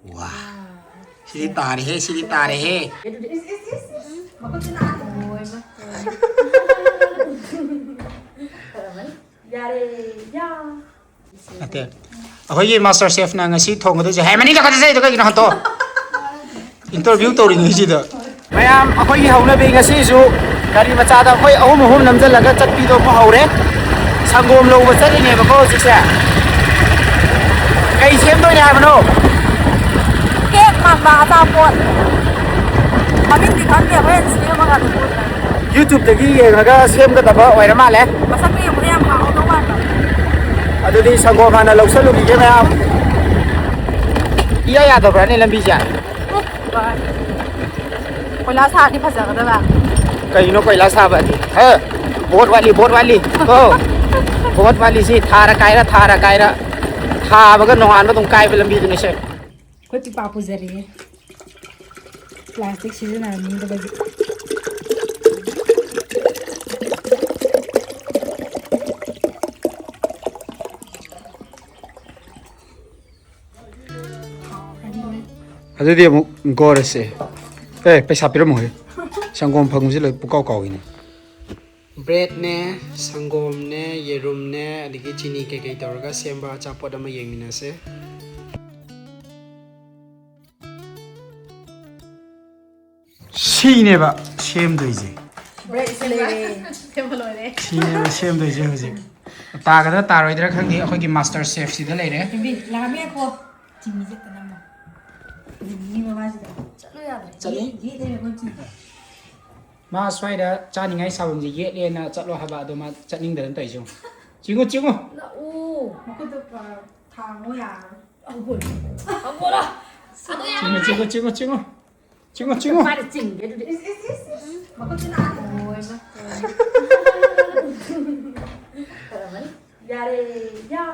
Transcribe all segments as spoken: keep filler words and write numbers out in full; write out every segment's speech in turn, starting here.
ꯋꯥ, ꯁꯤꯗꯤ ꯇꯥꯔꯦꯍꯦ, ꯁꯤꯗꯤ ꯇꯥꯔꯦꯍꯦ꯫ ꯌꯥꯔꯦ, ꯌꯥ꯫ ꯅꯠꯇꯦ, ꯑꯩꯈꯣꯏꯒꯤ ꯃꯥꯁꯇꯔ ꯆꯦꯐꯅ ꯉꯁꯤ ꯊꯣꯡꯒꯗꯣꯏꯁꯦ꯫ ꯍꯦ, ꯃꯅꯤꯡ ꯀꯥꯈꯠꯁꯦ, ꯏꯗꯣ ꯀꯩꯒꯤꯅꯣ ꯍꯟꯇꯣ? ꯏꯟꯇꯔꯚꯤꯌꯨ ꯇꯧꯔꯤꯉꯩꯁꯤꯗ꯫ ꯃꯌꯥꯝ, ꯑꯩꯈꯣꯏꯒꯤ ꯍꯧꯅꯕꯤ ꯉꯁꯤꯁꯨ ꯒꯥꯔꯤ ꯃꯆꯥꯗ ꯑꯩꯈꯣꯏ ꯑꯍꯨꯝ ꯑꯍꯨꯝ ꯅꯝꯁꯤꯜꯂꯒ ꯆꯠꯄꯤꯗꯣ ꯑꯃꯨꯛ ꯍꯧꯔꯦ꯫ ꯁꯪꯒꯣꯝ ꯂꯧꯕ ꯆꯠꯂꯤꯅꯦꯕꯀꯣ ꯍꯧꯖꯤꯛꯁꯦ꯫ ꯀꯩ ꯁꯦꯝꯗꯣꯏꯅꯦ ꯍꯥꯏꯕꯅꯣ? ꯀꯦꯛ ꯃꯥꯟꯕ ꯑꯆꯥꯄꯣꯠ꯫ ꯃꯃꯤꯡꯗꯤ ꯈꯪꯗꯦ, ꯍꯣꯔꯦꯟ ꯁꯦꯝꯃꯒ ꯑꯗꯨꯝ ꯎꯠꯂꯒꯦ꯫ YouTubeꯇꯒꯤ ꯌꯦꯡꯉꯒ ꯁꯦꯝꯒꯗꯕ ꯑꯣꯏꯔ ꯃꯥꯜꯂꯦ꯫ ꯃꯁꯛꯇ ꯌꯦꯡꯕꯗ ꯌꯥꯝ ꯍꯥꯎꯗꯧ ꯃꯥꯟꯕ꯫ ꯑꯗꯨꯗꯤ ꯁꯪꯒꯣꯝ ꯍꯥꯟꯅ ꯂꯧꯁꯜꯂꯨꯈꯤꯒꯦ ꯃꯌꯥꯝ꯫ ꯏꯌꯥ ꯌꯥꯗꯕ꯭ꯔꯥꯅꯦ ꯂꯝꯕꯤꯁꯦ? ꯀꯣꯏꯂꯥꯁ ꯊꯥꯔꯗꯤ ꯐꯖꯒꯗꯕ꯫ ꯀꯩꯅꯣ ꯀꯣꯏꯂꯥꯁ ꯊꯥꯕ ꯑꯗꯤ? ꯍꯦ, ꯚꯣꯠ ꯋꯥꯠꯂꯤ, ꯚꯣꯠ ꯋꯥꯠꯂꯤ꯫ ꯀꯣ, ꯚꯣꯠ ꯋꯥꯠꯂꯤ ꯁꯤ꯫ ꯊꯥꯔ ꯀꯥꯏꯔ, ꯊꯥꯔ ꯀꯥꯏꯔ꯫ ꯊꯥꯕꯒ ꯅꯣꯡꯉꯥꯟꯕ ꯑꯗꯨꯝ ꯀꯥꯏꯕ ꯂꯝꯕꯤꯗꯨꯅꯤ ꯁꯦ꯫ ꯑꯩꯈꯣꯏ ꯄꯤꯄꯥ ꯄꯨꯖꯔꯛꯑꯦ꯫ ꯄ꯭ꯂꯥꯁꯇꯤꯛ ꯁꯤꯖꯤꯟꯅꯍꯟꯅꯤꯡꯗꯕꯒꯤ꯫ ꯑꯗꯨꯗꯤ ꯑꯃꯨꯛ ꯒꯣꯔꯁꯦ꯫ ꯑꯦ, ꯄꯩꯁꯥ ꯄꯤꯔꯝꯃꯣꯍꯦ꯫ ꯁꯪꯒꯣꯝ ꯐꯪꯕꯁꯤ ꯂꯣꯏ ꯄꯨꯀꯥꯎ ꯀꯥꯎꯏꯅꯦ꯫ ꯕ꯭ꯔꯦꯗꯅꯦ, ꯁꯪꯒꯣꯝꯅꯦ, ꯌꯦꯔꯨꯝꯅꯦ, ꯑꯗꯒꯤ ꯆꯤꯅꯤ ꯀꯩꯀꯩ ꯇꯧꯔꯒ ꯁꯦꯝꯕ ꯑꯆꯥꯄꯣꯠ ꯑꯃ ꯌꯦꯡꯃꯤꯟꯅꯁꯦ꯫ ꯁꯤꯅꯦꯕ ꯁꯦꯝꯗꯣꯏꯁꯦ꯫ ꯕ꯭ꯔꯦꯗ ꯂꯩꯔꯦ꯫ ꯁꯦꯝꯕ ꯂꯣꯏꯔꯦ꯫ ꯁꯤꯅꯦꯕ ꯁꯦꯝꯗꯣꯏꯁꯦ ꯍꯧꯖꯤꯛ꯫ ꯇꯥꯒꯗ꯭ꯔꯥ ꯇꯥꯔꯣꯏꯗ꯭ꯔꯥ ꯈꯪꯗꯦ, ꯑꯩꯈꯣꯏꯒꯤ ꯃꯥꯁꯇꯔ ꯆꯦꯐꯁꯤꯗ ꯂꯩꯔꯦ꯫ ꯏꯕꯤ, ꯂꯥꯛꯑꯝꯃꯦꯀꯣ꯫ ꯆꯤꯅꯤꯁꯦ ꯍꯦꯛꯇ ꯅꯝꯃꯣ꯫ ꯆꯠꯂꯨ ꯌꯥꯗ꯭ꯔꯦ꯫ ꯆꯠꯂꯨ? ꯌꯦꯠ-, ꯌꯦꯠꯂꯦꯕ ꯑꯩꯈꯣꯏ ꯆꯤꯅꯤ꯫ ꯃꯥ ꯁ꯭ꯋꯥꯏꯗ ꯆꯥꯅꯤꯡꯉꯥꯏ ꯁꯥꯐꯝꯁꯦ ꯌꯦꯠꯂꯦꯅ ꯆꯠꯂꯣ ꯍꯥꯏꯕ, ꯑꯗꯣ ꯃꯥ ꯆꯠꯅꯤꯡꯗꯗꯅ ꯇꯧꯔꯤꯁꯦ ꯌꯦꯡꯉꯨ꯫ ꯆꯤꯡꯉꯨ, ꯆꯤꯡꯉꯨ꯫ ꯂꯥꯛꯑꯣ꯫ ꯃꯈꯨꯠꯇꯣ, ꯑ, ꯊꯥꯡꯉꯣ ꯌꯥꯔꯔꯣꯏ꯫ ꯍꯪꯒꯣꯜ꯫ ꯍꯪꯒꯣꯜꯂꯣ꯫ ꯆꯤꯡꯉꯨ, ꯆꯤꯡꯉꯨ, ꯆꯤꯡꯉꯨ, ꯆꯤꯡꯉꯨ꯫ ꯆꯤꯡꯉꯨ, ꯆꯤꯡꯉꯨ꯫ ꯃꯥꯅ ꯆꯤꯡꯒꯦ ꯑꯗꯨꯗꯤ꯫ ꯏꯁ, ꯏꯁ, ꯏꯁ, ꯏꯁ꯫ ꯃꯈꯨꯠꯇꯨꯅ ꯑꯥ ꯊꯝꯃꯣ ꯍꯥꯏꯕ꯫ ꯐꯔꯝꯃꯅꯤ꯫ ꯌꯥꯔꯦ, ꯌꯥ꯫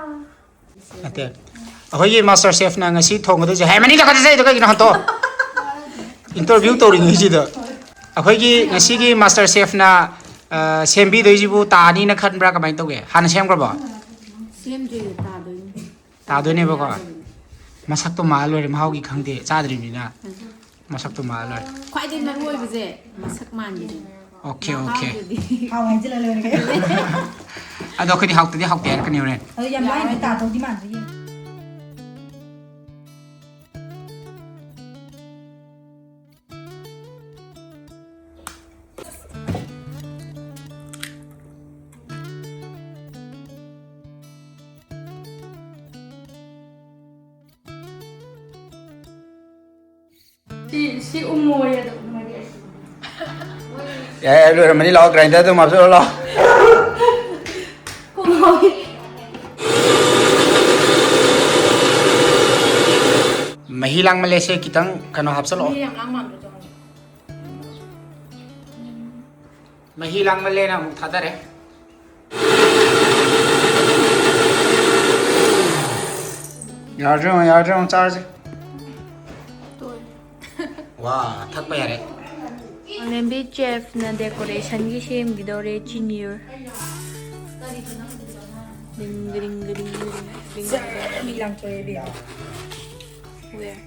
ꯅꯠꯇꯦ꯫ ꯑꯩꯈꯣꯏꯒꯤ ꯃꯥꯁꯇꯔ ꯆꯦꯐꯅ ꯉꯁꯤ ꯊꯣꯡꯒꯗꯣꯏꯁꯦ꯫ ꯍꯦ, ꯃꯅꯤꯡ ꯀꯥꯈꯠꯁꯦ, ꯏꯗꯣ ꯀꯩꯒꯤꯅꯣ ꯍꯟꯇꯣ? ꯏꯟꯇꯔꯚꯤꯌꯨ ꯇꯧꯔꯤꯉꯩꯁꯤꯗ꯫ ꯑꯩꯈꯣꯏꯒꯤ ꯉꯁꯤꯒꯤ ꯃꯥꯁꯇꯔ ꯆꯦꯐꯅ, ꯑ, ꯁꯦꯝꯕꯤꯗꯣꯏꯁꯤꯕꯨ ꯇꯥꯅꯤꯅ ꯈꯟꯕ꯭ꯔꯥ, ꯀꯃꯥꯏꯅ ꯇꯧꯒꯦ? ꯍꯥꯟꯅ ꯁꯦꯝꯈ꯭ꯔꯕꯣ? ꯁꯦꯝꯗ꯭ꯔꯤꯌꯦ, ꯇꯥꯗꯣꯏꯅꯦ꯫ ꯇꯥꯗꯣꯏꯅꯦꯕꯀꯣ꯫ ꯃꯁꯛꯇꯣ ꯃꯥꯜꯂ ꯂꯣꯏꯔꯦ, ꯃꯍꯥꯎꯒꯤ ꯈꯪꯗꯦ, ꯆꯥꯗ꯭ꯔꯤꯕꯅꯤꯅ꯫ ꯃꯁꯛꯇꯣ ꯃꯥꯜꯂ ꯂꯣꯏꯔꯦ꯫ ꯈ꯭ꯋꯥꯏꯗꯒꯤ ꯃꯔꯨ ꯑꯣꯏꯕꯁꯦ ꯃꯁꯛ ꯃꯥꯟꯕꯤꯗꯨꯅꯤ꯫ Okay, okay. ꯃꯍꯥꯎꯗꯨꯗꯤ꯫ ꯍꯥꯎ ꯍꯥꯏꯖꯤꯜꯂ ꯂꯣꯏꯔꯦ꯫ ꯑꯗꯣ ꯑꯩꯈꯣꯏꯗꯤ ꯍꯥꯎꯇꯗꯤ ꯍꯥꯎꯇꯦ ꯍꯥꯏꯔꯛꯀꯅꯤ ꯍꯣꯔꯦꯟ꯫ ꯑꯗꯣ ꯌꯥꯝ ꯂꯥꯏꯅꯗꯤ ꯇꯥꯗꯧꯗꯤ ꯃꯥꯟꯗ꯭ꯔꯦ, ꯌꯦꯡꯉꯣ꯫ ꯁꯤ, ꯁꯤ ꯎꯃꯣꯏ ꯑꯗꯨꯝ ꯃꯔꯤ ꯑꯁꯤ꯫ ꯌꯥꯔꯦ, ꯌꯥꯔꯦ, ꯂꯣꯏꯔꯝꯃꯅꯤ꯫ ꯂꯥꯛꯑꯣ, grinder ꯑꯗꯨꯝ ꯍꯥꯞꯆꯜꯂꯣ, ꯂꯥꯛꯑꯣ꯫ ꯎꯃꯣꯏ꯫ ꯃꯍꯤ ꯂꯥꯡꯃꯜꯂꯦ, ꯁꯦ ꯈꯤꯇꯪ ꯀꯩꯅꯣ ꯍꯥꯞꯆꯜꯂꯛꯑꯣ꯫ ꯃꯍꯤ ꯌꯥꯝ ꯂꯥꯡ ꯃꯥꯟꯕ꯭ꯔꯣ, ꯆꯪꯉꯣ꯫ ꯃꯍꯤ ꯂꯥꯡꯃꯜꯂꯦꯅ ꯑꯃꯨꯛ ꯊꯥꯗꯔꯦ꯫ ꯌꯥꯗ꯭ꯔꯦ ꯌꯦꯡꯉꯣ, ꯌꯥꯗ꯭ꯔꯦ ꯌꯦꯡꯉꯣ, ꯆꯥꯔꯁꯦ꯫ ꯇꯣꯛꯑꯦ꯫ ꯋꯥ, ꯊꯛꯄ ꯌꯥꯔꯦ꯫ ꯂꯦꯝꯕꯤ chefꯅ decorationꯒꯤ ꯁꯦꯝꯈꯤꯗꯧꯔꯦ, ꯆꯤꯅꯤꯔ꯫ ꯒ꯭ꯔꯤꯡ, ꯒ꯭ꯔꯤꯡ, ꯒ꯭ꯔꯤꯡ, ꯒ꯭ꯔꯤꯡ, ꯒ꯭ꯔꯤꯡ꯫ ꯖꯔ ꯃꯤ ꯂꯥꯡꯊꯣꯔꯛꯑꯦ, ꯏꯕꯦꯝꯃ꯫ Where?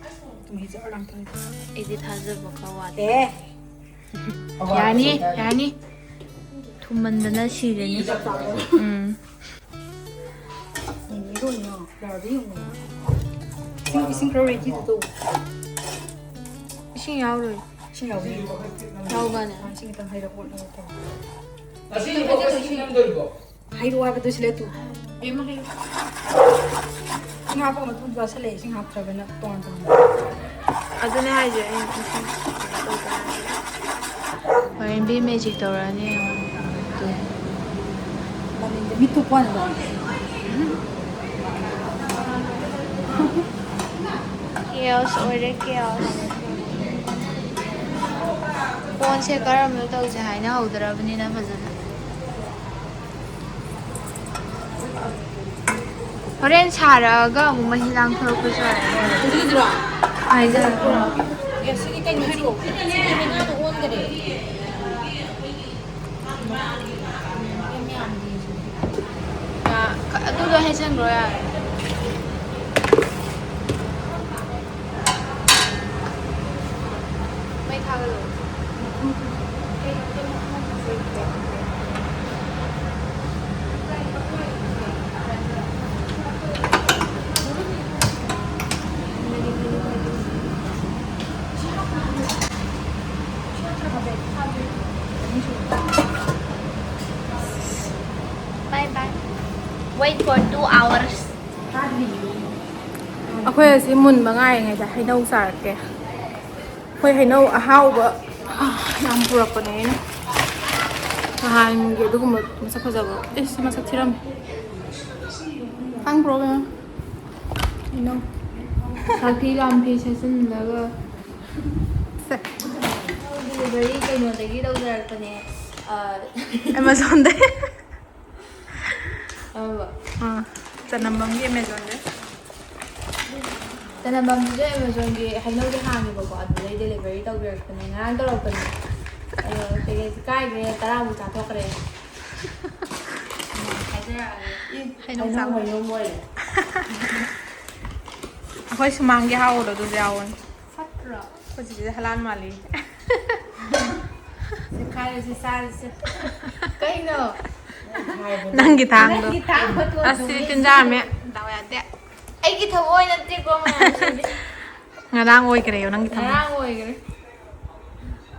ꯃꯍꯤ ꯖꯔ ꯂꯥꯡꯊꯣꯔꯛꯑꯦ꯫ ꯑꯩꯗꯤ ꯊꯥꯖꯕ ꯈꯔ ꯋꯥꯠꯂꯦ꯫ ꯑꯦ꯫ ꯌꯥꯅꯤ, ꯌꯥꯅꯤ꯫ ꯊꯨꯝꯃꯟꯗꯅ ꯁꯤꯔꯅꯤ꯫ ꯎꯝ꯫ ꯌꯦꯡꯉꯣ, ꯌꯥꯔꯗꯤ ꯌꯦꯡꯉꯣ꯫ ꯏꯁꯤꯡ, ꯏꯁꯤꯡ ꯈꯔ readyꯗ ꯇꯧ꯫ ꯏꯁꯤꯡ ꯌꯥꯎꯔꯣꯏ꯫ ꯏꯁꯤꯡ ꯌꯥꯎꯕꯤꯌꯨ꯫ ꯌꯥꯎꯕꯅꯦ꯫ ꯑꯥ, ꯏꯁꯤꯡ ꯈꯤꯇꯪ ꯍꯩꯔꯛꯑꯣ, ꯅꯪ ꯇꯧ꯫ ꯏꯁꯤꯡ ꯍꯩꯔꯛꯑꯣ, ꯏꯁꯤꯡ꯫ ꯍꯩꯔꯛꯑꯣ ꯍꯥꯏꯕꯗꯨ ꯁꯤꯂꯦ ꯇꯨ꯫ ꯏꯁꯤꯡ ꯍꯥꯞꯄꯒ ꯃꯇꯨꯡ ꯆꯥꯁꯤꯜꯂꯛꯑꯦ, ꯏꯁꯤꯡ ꯍꯥꯞꯇ꯭ꯔꯒꯅ ꯇꯣꯉꯥꯟ ꯇꯣꯉꯥꯟ꯫ ꯑꯗꯨꯅꯦ ꯍꯥꯏꯁꯦ, ꯑꯩꯅ ꯏꯁꯤꯡ ꯀꯩꯅꯣ ꯇꯧꯗꯦ ꯍꯥꯏꯁꯦ꯫ ꯍꯣꯔꯦꯟ ꯕꯤ magic ꯇꯧꯔꯛꯑꯅꯤ ꯌꯦꯡꯉꯣ꯫ ꯇꯨ꯫ ꯃꯅꯤꯡꯗ ꯃꯤꯠ ꯊꯨꯞꯄ ꯋꯥꯅꯤꯗ꯫ Chaos ꯑꯣꯏꯔꯦ, chaos꯫ ꯀꯣꯟꯁꯦ ꯀꯔꯝꯅ ꯇꯧꯁꯦ ꯍꯥꯏꯅꯍꯧꯗ꯭ꯔꯕꯅꯤꯅ ꯐꯖꯅ꯫ ꯍꯣꯔꯦꯟ ꯁꯥꯔꯛꯑꯒ ꯑꯃꯨꯛ ꯃꯍꯤ ꯂꯥꯡꯊꯣꯔꯛꯄꯁꯨ ꯌꯥꯏ꯫ ꯍꯥꯏꯖꯔꯛꯄ꯭ꯔꯣ? ꯑꯦ, ꯁꯤꯗꯤ ꯀꯩꯅꯣ ꯍꯥꯏꯔꯛꯑꯣ꯫ ꯁꯤꯗꯤ ꯍꯩꯅꯥꯗꯣ ꯑꯣꯟꯈꯔꯦ꯫ ꯑꯗꯨꯗꯣ ꯍꯩꯖꯤꯟꯈ꯭ꯔꯣ ꯌꯥꯔꯦ꯫ ꯑꯩꯈꯣꯏ ꯑꯁꯤ ꯃꯨꯟꯕ ꯉꯥꯏꯔꯤꯉꯩꯗ ꯍꯩꯅꯧ ꯆꯥꯔꯛꯀꯦ꯫ ꯑꯩꯈꯣꯏ ꯍꯩꯅꯧ ꯑꯍꯥꯎꯕ ꯌꯥꯝ ꯄꯨꯔꯛꯄꯅꯦ ꯑꯩꯅ꯫ ꯅꯍꯥꯟꯒꯤ ꯑꯗꯨꯒꯨꯝꯕ ꯃꯁꯛ ꯐꯖꯕ꯫ ꯏꯁ, ꯃꯁꯛ ꯊꯤꯔꯝꯃꯦ꯫ ꯈꯪꯕ꯭ꯔꯣ, ꯕꯦꯝꯃ? ꯍꯩꯅꯧ꯫ ꯁꯥꯐꯤ ꯂꯥꯝꯐꯤ ꯁꯦꯠꯆꯤꯜꯂꯒ꯫ ꯁꯦ꯫ ꯗꯦꯂꯤꯚꯔꯤ ꯀꯩꯅꯣꯗꯒꯤ ꯂꯧꯖꯔꯛꯄꯅꯦ꯫ ꯑ, ꯑꯦꯃꯥꯖꯣꯟꯗ꯫ ꯑꯧ꯫ ꯑꯥ, ꯆꯅꯝꯕꯝꯒꯤ ꯑꯦꯃꯥꯖꯣꯟꯗ꯫ ꯆꯅꯝꯕꯝꯁꯤꯁꯨ ꯑꯦꯃꯥꯖꯣꯟꯒꯤ ꯍꯩꯅꯧꯗꯤ ꯍꯥꯡꯉꯦꯕꯀꯣ, ꯑꯗꯨꯗꯩ ꯗꯦꯂꯤꯚꯔꯤ ꯇꯧꯕꯤꯔꯛꯄꯅꯦ, ꯉꯔꯥꯡ ꯇꯧꯔꯛꯄꯅꯦ꯫ ꯑꯗꯣ ꯄꯦꯀꯦꯖ ꯀꯥꯏꯈ꯭ꯔꯦ, ꯇꯔꯥꯃꯨꯛ ꯆꯥꯊꯣꯛꯈ꯭ꯔꯦ꯫ ꯍꯥꯏꯖꯔꯛꯑꯒꯦ꯫ ꯍꯩꯅꯧ ꯍꯩꯅꯧ ꯆꯥꯕ꯫ ꯃꯌꯨꯝ ꯑꯣꯏꯔꯦ꯫ ꯑꯩꯈꯣꯏ ꯁꯨꯃꯥꯡꯒꯤ ꯍꯥꯎꯕꯗꯣ ꯑꯗꯨꯁꯨ ꯌꯥꯎꯕꯅꯤ꯫ ꯐꯠꯇ꯭ꯔꯣ? ꯑꯩꯈꯣꯏ ꯆꯤꯆꯦꯁꯦ ꯍꯂꯥꯟ ꯃꯥꯜꯂꯤ꯫ ꯁꯦꯈꯥꯏꯔꯁꯤ, ꯆꯥꯔꯁꯤ꯫ ꯀꯩꯅꯣ? ꯅꯪꯒꯤ ꯊꯥꯡꯗꯣ꯫ ꯅꯪꯒꯤ ꯊꯥꯡ ꯃꯇꯣꯟꯗꯣ ꯑꯁ, ꯁꯤꯗꯤ ꯃꯤ ꯇꯤꯟꯖꯥꯔꯝꯃꯦ꯫ ꯗꯥꯎ ꯌꯥꯗꯦ꯫ ꯑꯩꯒꯤ ꯊꯃꯣꯏ ꯅꯠꯇꯦꯀꯣ ꯃꯌꯥꯝꯁꯤꯗꯤ꯫ ꯉꯔꯥꯡ ꯑꯣꯏꯈ꯭ꯔꯦꯌꯣ ꯅꯪꯒꯤ ꯊꯃꯣꯏ꯫ ꯉꯔꯥꯡ ꯑꯣꯏꯈ꯭ꯔꯦ꯫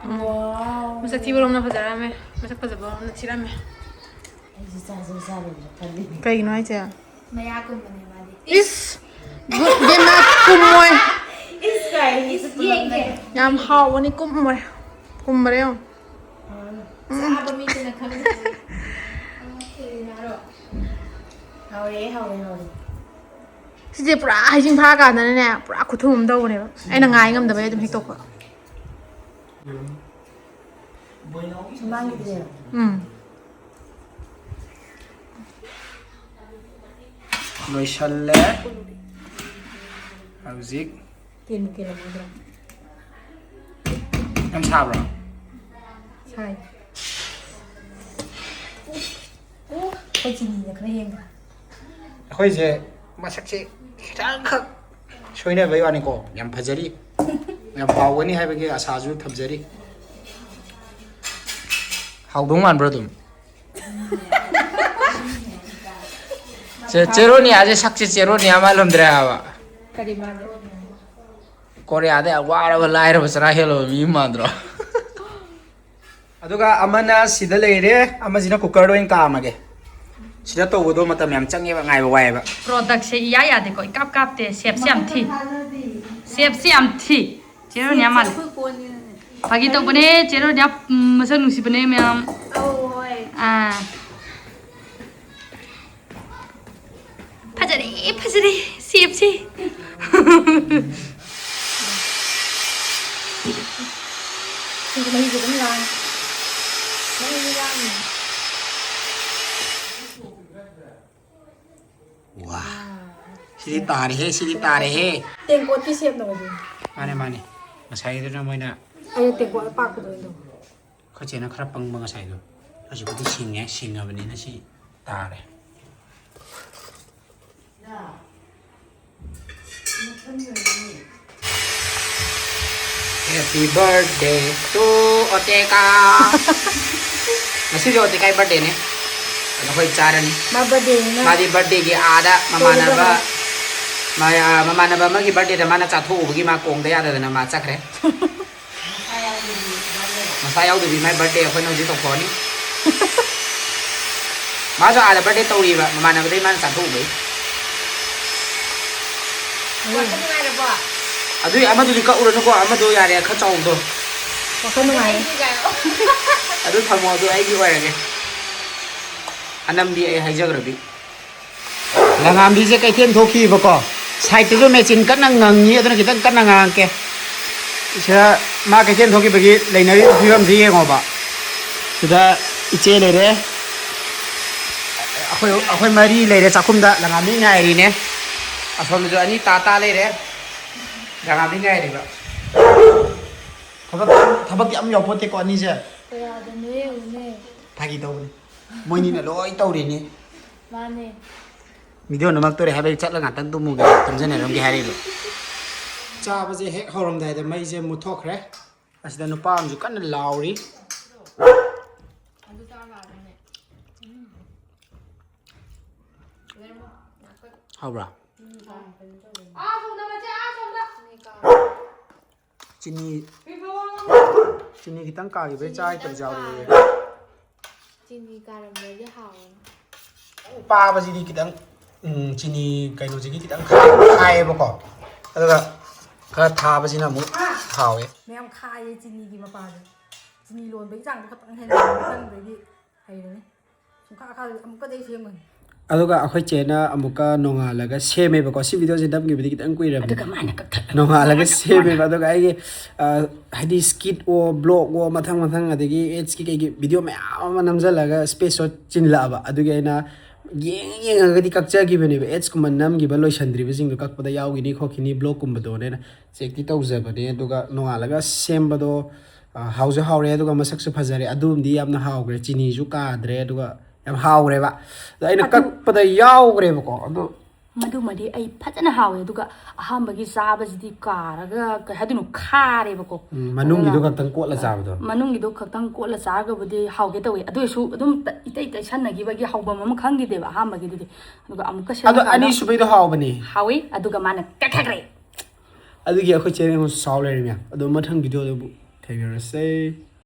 ꯎꯝ꯫ ꯋꯥꯎ꯫ ꯃꯁꯛ ꯊꯤꯕꯔꯣꯝꯅ ꯐꯖꯔꯝꯃꯦ, ꯃꯁꯛ ꯐꯖꯕꯔꯣꯝꯅ ꯊꯤꯔꯝꯃꯦ꯫ ꯑꯩꯁꯨ ꯆꯥꯁꯦ ꯆꯥꯔꯣꯏꯗ꯭ꯔꯥ ꯈꯜꯂꯤꯅꯦ꯫ ꯀꯩꯒꯤꯅꯣ ꯍꯥꯏꯁꯦ? ꯃꯌꯥ ꯀꯨꯝꯕꯅꯦ ꯃꯥꯗꯤ꯫ ꯏꯁ! ꯏꯕꯦꯝꯃ, ꯀꯨꯝꯃꯣꯏ꯫ ꯏꯁ ꯀꯥꯏ, ꯏꯁ ꯌꯦꯡꯒꯦ꯫ ꯌꯥꯝ ꯍꯥꯎꯕꯅꯤ, ꯀꯨꯝꯃꯣꯏ꯫ ꯀꯨꯝꯕꯔꯦ ꯌꯦꯡꯉꯣ꯫ ꯆꯥꯕ ꯃꯤꯗꯨꯅ ꯈꯪꯒꯅꯤ꯫ ꯍꯥꯎꯔꯦ, ꯍꯥꯎꯔꯦ, ꯍꯥꯎꯔꯦ꯫ ꯁꯤꯁꯦ ꯄꯨꯔꯥ ꯍꯩꯖꯤꯡ ꯐꯥꯔꯀꯥꯟꯗꯅꯅꯦ, ꯄꯨꯔꯥ ꯈꯨꯊꯨꯝ ꯑꯃ ꯇꯧꯕꯅꯦꯕ꯫ ꯑꯩꯅ ꯉꯥꯏ ꯉꯝꯗꯕꯩ ꯑꯗꯨꯝ ꯍꯦꯛꯇꯣꯛꯄ꯫ ꯁꯨꯃꯥꯡꯒꯤꯗꯨꯅꯦ꯫ ꯎꯝ꯫ ꯂꯣꯏꯁꯜꯂꯦ꯫ ꯍꯧꯖꯤꯛ ꯀꯦꯟꯕꯨ ꯀꯦꯜꯂꯝꯃꯣꯏꯗ꯭ꯔꯣ? ꯌꯥꯝ ꯁꯥꯕ꯭ꯔꯣ? ꯁꯥꯏ꯫ ꯑꯣ, ꯑꯩꯈꯣꯏ ꯆꯤꯅꯤꯗ ꯈꯔ ꯌꯦꯡꯒꯦ꯫ ꯑꯩꯈꯣꯏꯁꯦ ꯃꯁꯛꯁꯦ ꯈꯤꯇꯪꯈꯛ ꯁꯣꯏꯅꯕꯩ ꯋꯥꯅꯤꯀꯣ, ꯌꯥꯝ ꯐꯖꯔꯤ꯫ ꯌꯥꯝ ꯍꯥꯎꯒꯅꯤ ꯍꯥꯏꯕꯒꯤ ꯑꯁꯥꯁꯨ ꯊꯝꯖꯔꯤ꯫ ꯍꯥꯎꯗꯧ ꯃꯥꯟꯕ꯭ꯔꯣ ꯑꯗꯨꯝ? ꯆꯦ-, ꯆꯦꯔꯣꯅꯤꯌꯥꯁꯦ ꯁꯛꯁꯦ ꯆꯦꯔꯣꯅꯤꯌꯥ ꯃꯥꯜꯂꯝꯗ꯭ꯔꯦ ꯍꯥꯏꯕ꯫ ꯀꯔꯤ ꯃꯥꯜꯂꯦ? ꯀꯣꯔꯤꯌꯥꯗ ꯌꯥꯝ ꯋꯥꯔꯕ ꯂꯥꯏꯔꯕ ꯆꯔꯥ ꯍꯦꯜꯂꯕ ꯃꯤ ꯑꯃ ꯃꯥꯟꯗ꯭ꯔꯣ? ꯑꯗꯨꯒ ꯑꯃꯅ ꯁꯤꯗ ꯂꯩꯔꯦ, ꯑꯃꯁꯤꯅ ꯀꯨꯀꯔꯗ ꯑꯣꯏꯅ ꯀꯥꯝꯃꯒꯦ꯫ ꯁꯤꯗ ꯇꯧꯕꯗꯣ ꯃꯇꯝ ꯌꯥꯝ ꯆꯪꯉꯦꯕ, ꯉꯥꯏꯕ ꯋꯥꯏꯑꯦꯕ꯫ ꯄ꯭ꯔꯣꯗꯛꯁꯦ ꯏꯌꯥ ꯌꯥꯗꯦꯀꯣ, ꯏꯀꯥꯞ ꯀꯥꯞꯇꯦ, ꯁꯦꯞꯁꯦ ꯌꯥꯝ ꯊꯤ꯫ ꯁꯦꯞꯁꯦ ꯌꯥꯝ ꯊꯤ꯫ ꯆꯦ ꯔꯣꯅꯤꯌꯥ ꯃꯥꯜꯂꯦ꯫ ꯐꯥꯒꯤ ꯇꯧꯕꯅꯦ, ꯆꯦ ꯔꯣꯅꯤꯌꯥ, ꯎꯝ, ꯃꯁꯛ ꯅꯨꯡꯁꯤꯕꯅꯦ ꯃꯌꯥꯝ꯫ ꯑꯧ, ꯍꯣꯏ꯫ ꯑꯥ꯫ ꯐꯖꯔꯦ, ꯐꯖꯔꯦ, ꯁꯦꯞꯁꯦ꯫ ꯁꯤꯁꯨ ꯃꯍꯤꯁꯨ ꯑꯗꯨꯝ ꯂꯥꯡꯉꯤ꯫ ꯃꯍꯤꯁꯨ ꯂꯥꯡꯉꯤ꯫ ꯋꯥ꯫ ꯁꯤꯗꯤ ꯇꯥꯔꯦꯍꯦ, ꯁꯤꯗꯤ ꯇꯥꯔꯦꯍꯦ꯫ ꯇꯦꯡꯀꯣꯠꯀꯤ ꯁꯦꯞꯅ ꯑꯣꯏꯗꯣꯏꯅꯤ꯫ ꯃꯥꯅꯦ, ꯃꯥꯅꯦ꯫ ꯉꯁꯥꯏꯒꯤꯗꯨꯅ ꯃꯣꯏꯅ ꯑꯩꯅ ꯇꯦꯡꯀꯣꯠ ꯑꯄꯥꯛꯄꯗꯣ ꯑꯣꯏꯅ ꯇꯧꯕ꯫ ꯑꯩꯈꯣꯏ ꯆꯦꯅ ꯈꯔ ꯄꯪꯕ ꯉꯁꯥꯏꯗꯣ꯫ ꯍꯧꯖꯤꯛꯄꯨꯗꯤ ꯁꯤꯡꯉꯦ, ꯁꯤꯡꯉꯕꯅꯤꯅ ꯁꯤ ꯇꯥꯔꯦ꯫ Happy birthday to Oteka. ꯉꯁꯤꯁꯨ ꯑꯣꯇꯦꯀꯥꯏ ꯕꯥꯔꯗꯦꯅꯦ꯫ ꯑꯗꯣ ꯑꯩꯈꯣꯏ ꯆꯥꯔꯅꯤ꯫ ꯃꯥ ꯕꯥꯔꯗꯦꯅꯤꯅ ꯃꯥꯗꯤ ꯕꯥꯔꯗꯦꯒꯤ ꯑꯥꯗ ꯃꯃꯥꯟꯅꯕ, ꯇꯧꯔꯒ ꯃꯥ-, ꯃꯃꯥꯟꯅꯕ ꯑꯃꯒꯤ ꯕꯥꯔꯗꯦꯗ ꯃꯥꯅ ꯆꯥꯊꯣꯛꯎꯕꯒꯤ ꯃꯥ ꯀꯣꯡꯗ ꯌꯥꯗꯗꯅ ꯃꯥ ꯆꯠꯈ꯭ꯔꯦ꯫ ꯃꯁꯥ ꯌꯥꯎꯗꯕꯤ ꯃꯥꯏ ꯕꯥꯔꯗꯦ ꯑꯩꯈꯣꯏꯅ ꯍꯧꯖꯤꯛ ꯇꯧꯊꯣꯛꯑꯅꯤ꯫ ꯃꯥꯁꯨ ꯑꯥꯗ ꯕꯥꯔꯗꯦ ꯇꯧꯔꯤꯕ, ꯃꯃꯥꯟꯅꯕꯗꯩ ꯃꯥꯅ ꯆꯥꯊꯣꯛꯎꯕꯩ꯫ ꯋꯥꯈꯜ ꯅꯨꯡꯉꯥꯏꯔꯕꯣ? ꯑꯗꯨꯏ ꯑꯃꯗꯨꯗꯤ ꯀꯛꯎꯔꯅꯨꯀꯣ, ꯑꯃꯗꯣ ꯌꯥꯔꯦ, ꯈꯔ ꯆꯥꯎꯕꯗꯣ꯫ ꯋꯥꯈꯜ ꯅꯨꯡꯉꯥꯏꯔꯦ꯫ ꯑꯩꯒꯤ ꯀꯥꯏꯌꯣ꯫ ꯑꯗꯨ ꯊꯝꯃꯣ, ꯑꯗꯨ ꯑꯩꯒꯤ ꯑꯣꯏꯔꯒꯦ꯫ ꯑꯅꯝꯗꯤ ꯑꯩ ꯍꯥꯏꯖꯈ꯭ꯔꯕꯤ꯫ ꯂꯉꯥꯝꯕꯤꯁꯦ ꯀꯩꯊꯦꯜ ꯊꯣꯛꯈꯤꯕꯀꯣ, ꯁꯥꯏꯠꯇꯁꯨ ꯃꯦꯆꯤꯟ ꯀꯟꯅ ꯉꯪꯉꯤ, ꯑꯗꯨꯅ ꯈꯤꯇꯪ ꯀꯟꯅ ꯉꯥꯡꯉꯛꯀꯦ꯫ ꯁꯤꯗ ꯃꯥ ꯀꯩꯊꯦꯜ ꯊꯣꯛꯈꯤꯕꯒꯤ ꯂꯩꯅꯔꯤꯕ ꯐꯤꯕꯝꯁꯦ ꯌꯦꯡꯉꯣꯕ꯫ ꯁꯤꯗ ꯏꯆꯦ ꯂꯩꯔꯦ, ꯑꯩꯈꯣꯏ, ꯑꯩꯈꯣꯏ ꯃꯔꯤ ꯂꯩꯔꯦ ꯆꯥꯛꯈꯨꯝꯗ, ꯂꯉꯥꯝꯕꯤ ꯉꯥꯏꯔꯤꯅꯦ꯫ ꯑꯁꯣꯝꯗꯁꯨ ꯑꯅꯤ ꯇꯥ ꯇꯥ ꯂꯩꯔꯦ, ꯂꯉꯥꯝꯕꯤ ꯉꯥꯏꯔꯤꯕ꯫ ꯊꯕꯛ, ꯊꯕꯛꯇꯤ ꯑꯝ ꯌꯥꯎꯄꯣꯠꯇꯦꯀꯣ ꯑꯅꯤꯁꯦ꯫ ꯀꯌꯥꯗꯅꯣ ꯌꯦꯡꯉꯨꯅꯦ꯫ ꯐꯥꯒꯤ ꯇꯧꯕꯅꯤ꯫ ꯃꯣꯏꯅꯤꯅ ꯂꯣꯏ ꯇꯧꯔꯤꯅꯤ꯫ ꯃꯥꯅꯦ꯫ ꯚꯤꯗꯤꯑꯣ ꯅꯝꯃꯛꯇꯣꯔꯦ ꯍꯥꯏꯕꯒꯤ ꯆꯠꯂ ꯉꯥꯛꯇꯪ ꯇꯨꯝꯃꯨꯒꯦ, ꯇꯨꯝꯖꯟꯅꯔꯝꯒꯦ ꯍꯥꯏꯔꯤꯕ꯫ ꯆꯥꯕꯁꯦ ꯍꯦꯛ ꯍꯧꯔꯝꯗꯥꯏꯗ ꯃꯩꯁꯦ ꯃꯨꯠꯊꯣꯛꯈ꯭ꯔꯦ꯫ ꯑꯁꯤꯗ ꯅꯨꯄꯥ ꯑꯃꯁꯨ ꯀꯟꯅ ꯂꯥꯎꯔꯤ꯫ ꯍꯥꯎꯕ꯭ꯔꯥ? ꯆꯤꯅꯤ, ꯆꯤꯅꯤ ꯈꯤꯇꯪ ꯀꯥꯈꯤꯕꯩ ꯆꯥ ꯍꯩꯇꯕꯁꯨ ꯌꯥꯎꯔꯦꯌꯦ꯫ ꯆꯤꯅꯤ ꯀꯥꯔꯝꯗ꯭ꯔꯗꯤ ꯍꯥꯎꯔꯅꯤ꯫ ꯄꯥꯕꯁꯤꯗꯤ ꯈꯤꯇꯪ, ꯎꯝ, ꯆꯤꯅꯤ ꯀꯩꯅꯣꯁꯤꯒꯤ ꯈꯤꯇꯪ ꯈꯥꯏꯌꯦꯕꯀꯣ꯫ ꯑꯗꯨꯒ ꯈꯔ ꯊꯥꯕꯁꯤꯅ ꯑꯃꯨꯛ ꯍꯥꯎꯋꯦ꯫ ꯃꯌꯥꯝ ꯈꯥꯏꯌꯦ ꯆꯤꯅꯤꯒꯤ ꯃꯄꯥꯁꯦ꯫ ꯆꯤꯅꯤ ꯂꯣꯟꯕꯒꯤ ꯆꯥꯡꯗꯣ ꯈꯛꯇꯪ ꯍꯦꯟꯅ ꯃꯊꯪꯗꯒꯤ ꯍꯩꯔꯅꯤ꯫ ꯁꯨꯡꯈꯥ ꯈꯥꯗꯕꯤ ꯑꯃꯨꯛꯀꯗꯤ ꯑꯩ ꯁꯦꯝꯒꯅꯤ꯫ ꯑꯗꯨꯒ ꯑꯩꯈꯣꯏ ꯆꯦꯅ ꯑꯃꯨꯛꯀ ꯅꯣꯡꯉꯥꯜꯂꯒ ꯁꯦꯝꯃꯦꯕꯀꯣ꯫ ꯁꯤ ꯚꯤꯗꯤꯑꯣꯁꯦ ꯅꯝꯈꯤꯕꯗꯤ ꯈꯤꯇꯪ ꯀꯨꯏꯔꯕꯅꯤ꯫ ꯑꯗꯨꯒ ꯃꯥꯅ ꯀꯛꯊꯠꯂꯒ ꯅꯣꯡꯉꯥꯜꯂꯒ ꯁꯦꯝꯃꯦꯕ꯫ ꯑꯗꯨꯒ ꯑꯩꯒꯤ, ꯑ, ꯍꯥꯏꯗꯤ skit ꯑꯣ, vlog ꯑꯣ, ꯃꯊꯪ ꯃꯊꯪ, ꯑꯗꯒꯤ ads ꯀꯤ ꯀꯩꯒꯤ ꯚꯤꯗꯤꯑꯣ ꯃꯌꯥꯝ ꯑꯃ ꯅꯝꯁꯤꯜꯂꯒ space ꯁꯣ ꯆꯤꯜꯂꯛꯑꯕ꯫ ꯑꯗꯨꯒꯤ ꯑꯩꯅ ꯌꯦꯡ ꯌꯦꯡꯉꯒꯗꯤ ꯀꯛꯆꯈꯤꯕꯅꯦꯕ꯫ Ads ꯀꯨꯝꯕ ꯅꯝꯈꯤꯕ ꯂꯣꯏꯁꯤꯟꯗ꯭ꯔꯤꯕꯁꯤꯡꯗꯣ ꯀꯛꯄꯗ ꯌꯥꯎꯈꯤꯅꯤ ꯈꯣꯠꯈꯤꯅꯤ, vlog ꯀꯨꯝꯕꯗꯣꯅ ꯑꯩꯅ check ꯇꯤ ꯇꯧꯖꯕꯅꯦ꯫ ꯑꯗꯨꯒ ꯅꯣꯡꯉꯥꯜꯂꯒ ꯁꯦꯝꯕꯗꯣ, ꯑ, ꯍꯥꯎꯁꯨ ꯍꯥꯎꯔꯦ, ꯑꯗꯨꯒ ꯃꯁꯛꯁꯨ ꯐꯖꯔꯦ꯫ ꯑꯗꯨꯝꯗꯤ ꯌꯥꯝꯅ ꯍꯥꯎꯈ꯭ꯔꯦ, ꯆꯤꯅꯤꯁꯨ ꯀꯥꯗ꯭ꯔꯦ, ꯑꯗꯨꯒ ꯌꯥꯝ ꯍꯥꯎꯈ꯭ꯔꯦꯕ꯫ ꯑꯗꯣ ꯑꯩꯅ ꯑꯗꯨ ꯀꯛꯄꯗ ꯌꯥꯎꯈ꯭ꯔꯦꯕꯀꯣ꯫ ꯑꯗꯣ ꯃꯗꯨꯃꯗꯤ ꯑꯩ ꯐꯖꯅ ꯍꯥꯎꯋꯦ꯫ ꯑꯗꯨꯒ ꯑꯍꯥꯟꯕꯒꯤ ꯆꯥꯕꯁꯤꯗꯤ ꯀꯥꯔꯒ, ꯀꯩ ꯍꯥꯏꯗꯣꯏꯅꯣ, ꯈꯥꯔꯦꯕꯀꯣ꯫ ꯎꯝ, ꯃꯅꯨꯡꯒꯤꯗꯣ ꯑꯗꯨꯅ ꯈꯛꯇꯪ ꯀꯣꯠꯂ ꯆꯥꯕꯗꯣ꯫ ꯃꯅꯨꯡꯒꯤꯗꯣ ꯈꯛꯇꯪ ꯀꯣꯠꯂ ꯆꯥꯔꯒꯕꯨꯗꯤ ꯍꯥꯎꯒꯦ ꯇꯧꯋꯦ꯫ ꯑꯗꯨ ꯑꯣꯏꯔꯁꯨ ꯑꯗꯨꯝ ꯇ-, ꯏꯇꯩ ꯇꯩꯁꯟꯅꯈꯤꯕꯒꯤ ꯍꯥꯎꯐꯝ ꯑꯃ ꯈꯪꯈꯤꯗꯦꯕ ꯑꯍꯥꯟꯕꯒꯤꯗꯨꯗꯤ꯫ ꯑꯗꯨꯒ ꯑꯃꯨꯛꯀ ꯑꯗꯣ ꯁꯦꯝꯃꯀꯥꯟꯗ ꯑꯅꯤꯁꯨꯕꯩꯗꯣ ꯍꯥꯎꯕꯅꯦ꯫ ꯍꯥꯎꯋꯤ꯫ ꯑꯗꯨꯒ ꯃꯥꯅ ꯀꯛꯊꯈ꯭ꯔꯦ꯫ ꯑꯗꯨꯒꯤ ꯑꯩꯈꯣꯏ ꯆꯦꯅ ꯑꯩꯉꯣꯟꯗ ꯁꯥꯎ ꯂꯩꯔꯦ ꯃꯌꯥꯝ꯫ ꯑꯗꯣ ꯃꯊꯪ ꯚꯤꯗꯤꯑꯣꯗꯕꯨ ꯊꯦꯡꯅꯔꯁꯦ꯫